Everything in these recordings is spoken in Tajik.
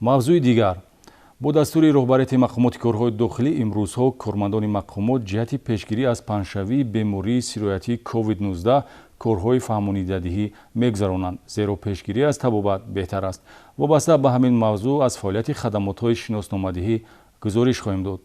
Мавзӯи дигар. Бо дастури роҳбарияти мақомоти корҳои дохилӣ имрӯзҳо кормандони мақомот ҷиҳати пешгирӣ аз паҳншавии бемории сироятии COVID-19 корҳои фаҳмонидадиҳӣ мегузаронанд, зеро пешгирӣ аз табобат беҳтар аст. Вобаста ба ҳамин мавзӯъ аз фаъолияти хадамотҳои шиносномадиҳӣ гузориш хоҳем дод.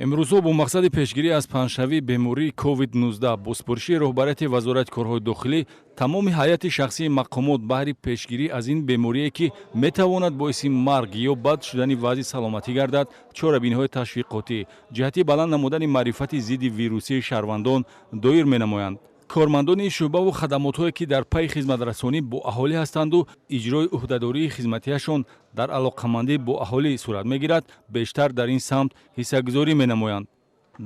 Имрӯзҳо бо мақсади пешгирӣ аз паҳншавии бемории COVID-19 бо супориши роҳбарияти Вазорати корҳои дохилӣ тамоми ҳайати шахсии мақомот баҳри пешгирӣ аз ин беморие, ки метавонад боиси марг ё бад шудани вазъи саломатӣ гардад, чорабиниҳои ташвиқотӣ ҷиҳати баланд намудани маърифати зидди вирусии шаҳрвандон доир менамоянд. Кормандони шӯъбаву хадамотҳое, ки дар пайи хизматрасонӣ бо аҳолӣ ҳастанду иҷрои ӯҳдадории хизматиашон дар алоқамандӣ бо аҳолӣ сурат мегирад, бештар дар ин самт ҳиссагузорӣ менамоянд.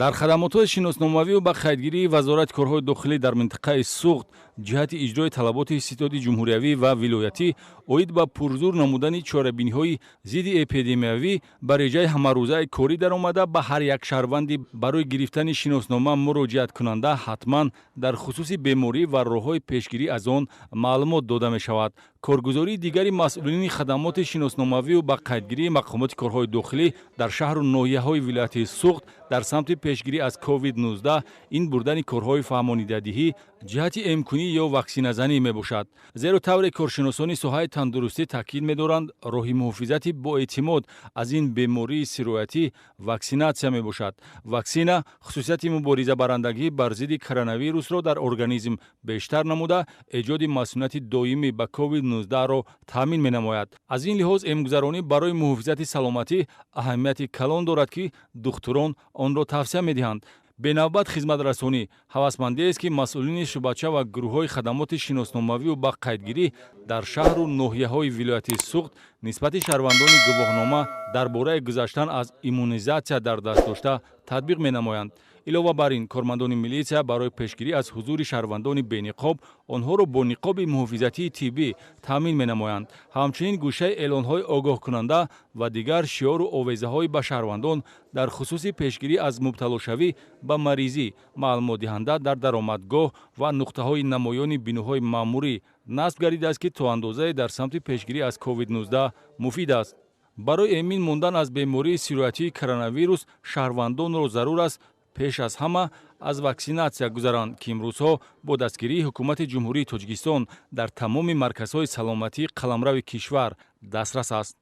Дар хадамотҳои шиносномавию ба қайдгирии Вазорати корҳои дохилӣ дар минтақаи Суғд ҷиҳати иҷрои талаботи ситоди ҷумҳуриявӣ ва вилоятӣ оид ба пурзур намудани чорабиниҳои зидди эпидемиявӣ ба реҷаи ҳамарӯзаи корӣ даромада, ба ҳар як шаҳрванди барои гирифтани шиноснома муроҷиаткунанда ҳатман дар хусуси беморӣ ва роҳҳои пешгирӣ аз он маълумот дода мешавад. Коргузории дигари масъулини хадамоти шиносномавию ба қайдгирии мақомоти корҳои дохилӣ дар шаҳру ноҳияҳои вилояти Суғд дар самти пешгирӣ аз COVID-19 ин бурдани корҳои фаҳмонидадиҳӣ ҷиҳати эмкунӣ ё ваксиназанӣ мебошад. Зеро тавре коршиносони соҳаи тандурустӣ таъкид медоранд, роҳи муҳофизати боэътимод аз ин бемории сироятӣ ваксинатсия мебошад. Ваксина хусусияти муборизабарандагӣ бар зидди коронавирусро дар организм бештар намуда, эҷоди масунияти доимӣ ба COVID-19-ро таъмин менамояд. Аз ин лиҳоз эмгузаронӣ барои муҳофизати саломатӣ аҳамияти калон дорад, ки духтурон онро тавсия медиҳанд. Бенавбат хизматрасонӣ ҳавасмандиест, ки масъулини шӯъбача ва гурӯҳҳои хадамоти шиносномавию ба қайдгирӣ дар шаҳру ноҳияҳои вилояти Суғд нисбати шаҳрвандони гувоҳнома дар бораи гузаштан аз иммунизатсия дар даст дошта татбиқ менамоянд. Илова бар ин, кормандони милитсия барои пешгирӣ аз ҳузури шаҳрвандони бениқоб онҳоро бо ниқоби муҳофизатии тиббӣ таъмин менамоянд. Ҳамчунин гӯшаи эълонҳои огоҳкунанда ва дигар шиору овезаҳои ба шаҳрвандон дар хусуси пешгирӣ аз мубталошавӣ ба маризӣ маълумотдиҳанда дар даромадгоҳ ва нуқтаҳои намоёни биноҳои маъмурӣ насб гардидааст, ки то андозае дар самти пешгирӣ аз COVID-19 муфид аст. Барои эмин мондан аз бемории сироятии коронавирус шаҳрвандонро зарур аст пеш аз ҳама аз ваксинатсия гузаранд, ки имрӯзҳо бо дастгирии ҳукумати Ҷумҳурии Тоҷикистон дар тамоми марказҳои саломатии қаламрави кишвар дастрас аст.